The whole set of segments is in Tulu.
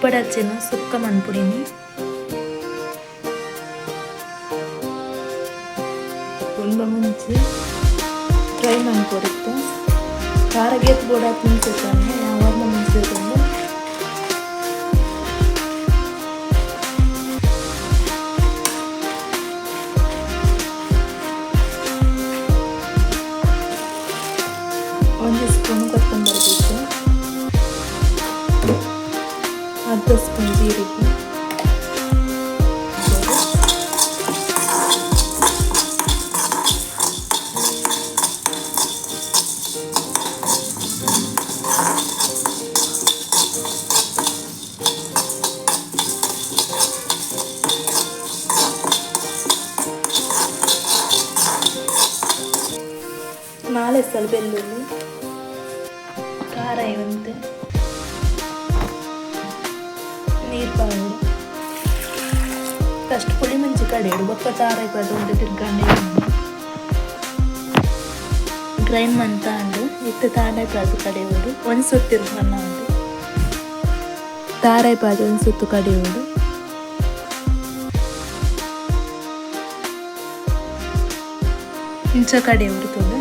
ಉಪ್ಪಡಚ್ಚಿನ ಸುಕ್ಕ ಮನ್ಪುಡಿನಿ. ಒಂಬ ಮುಂಚಿ ಫ್ರೈ ಮನ್ಪೊಡಿತ್ತು. ಖಾರಗೇತ್ ಬೋಡಾತ್ ಮುಂಚೆ ಯಾವಾಗಲೂ ಮುಂಚೆ ತಂದು ಒಂದು ಸ್ಪೂನ್ ಕೊತ್ತಂಬರಿ ಬೀಜ, ಅರ್ಧ ಸ್ಪೂನ್ ಜೀರಿಗೆ, ನಾಳೆ ಸಲ ಬೆಳ್ಳುಳ್ಳಿ, ಖಾರ ಇವಂತೆ ನೀರು ಪಾವು. ಫಸ್ಟ್ ಪುಳಿ ಮುಂಚೆ ಕಡೆಯಡು ಬೊಕ್ಕ ತಾರಾಯಿ ಪಾಡ್ದು ಒಂದು ತಿರ್ಗಂಡೆ ಗ್ರೈಂಡ್ ಮಂತ ಉಂಡು. ಇತ್ತೆ ತಾರಾಯಿ ಪಾಡ್ದು ಕಡೆಯೋಡು ಒಂದು ಸುತ್ತಿರು ಮನ್ನ ಉಂಡು. ತಾರಾಯಿ ಪಾಡ್ದು ಒಂದು ಸುತ್ತು ಕಡೆಯೋಡು. ಇಂಚ ಕಡೆಯೋಡು ತೂದು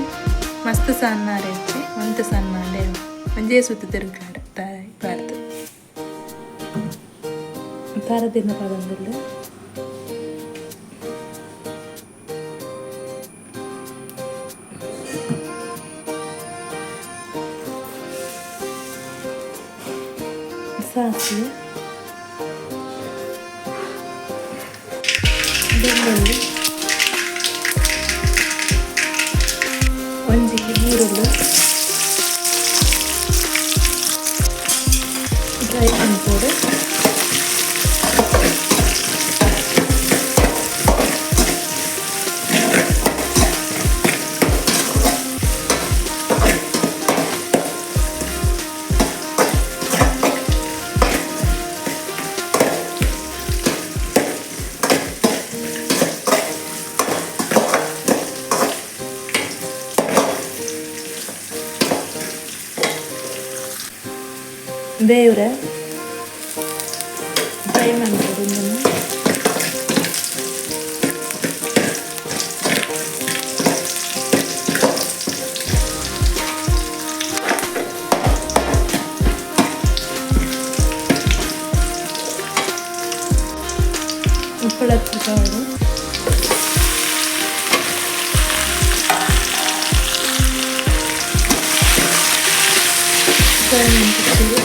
ಮಸ್ತ್ ಸಣ್ಣ ಅರೆಂಚಿ ಒಂತೆ ಸಣ್ಣ ಅಂಡೆ ಒಂಜೇ ಸುತ್ತು ತಿರುಗಾಡ ತಾರಾಯಿ ಪಾಡ್ದು ತಾರದಿನ ಪದಂದುಲ್ಲ. ಸಾಸಿವೆ, ಬೆಳ್ಳುಳ್ಳಿ, ಒಂಜಿ ಈರುಳ್ಳಿ ಡ್ರೈ ಮನ್ಪೊಡು. ಬೇವ್ರೆ ಫ್ರೈ ಮನ್ಪೊಡು ಉಂದೆನ್. ಉಪ್ಪಳತ್ತಿ ಪಾಡು. ಫ್ರೈ ಮನ್ಪೊಡು.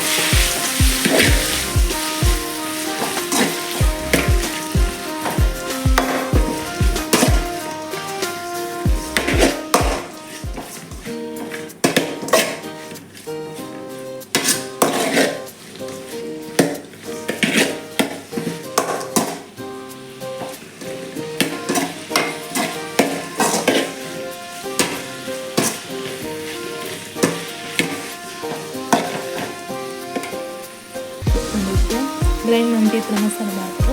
ಗ್ರೈಂಡ್ ಮಂತಿತ್ರ ಮಸಾಲೆ ಮಾತ್ರ.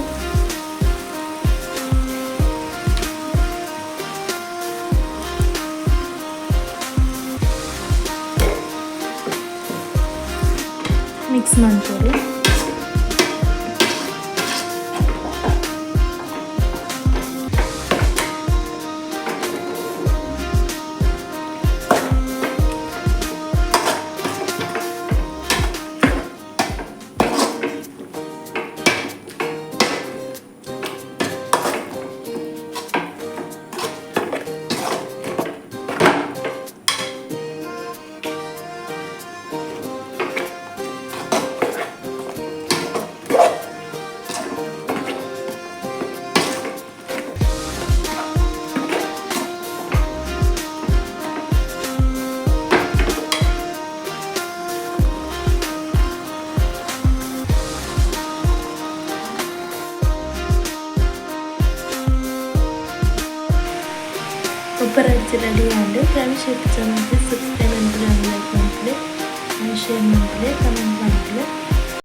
ಮಿಕ್ಸ್ ಮನ್ಪೊಡು. ಉಪ್ಪರಜ್ಜಿ ready and. Ravi Shetty channel subscribe ಮನ್ಪುಲೆ, like ಮನ್ಪುಲೆ, ಶೇರ್ ಮನ್ಪುಲೆ, ಕಮೆಂಟ್.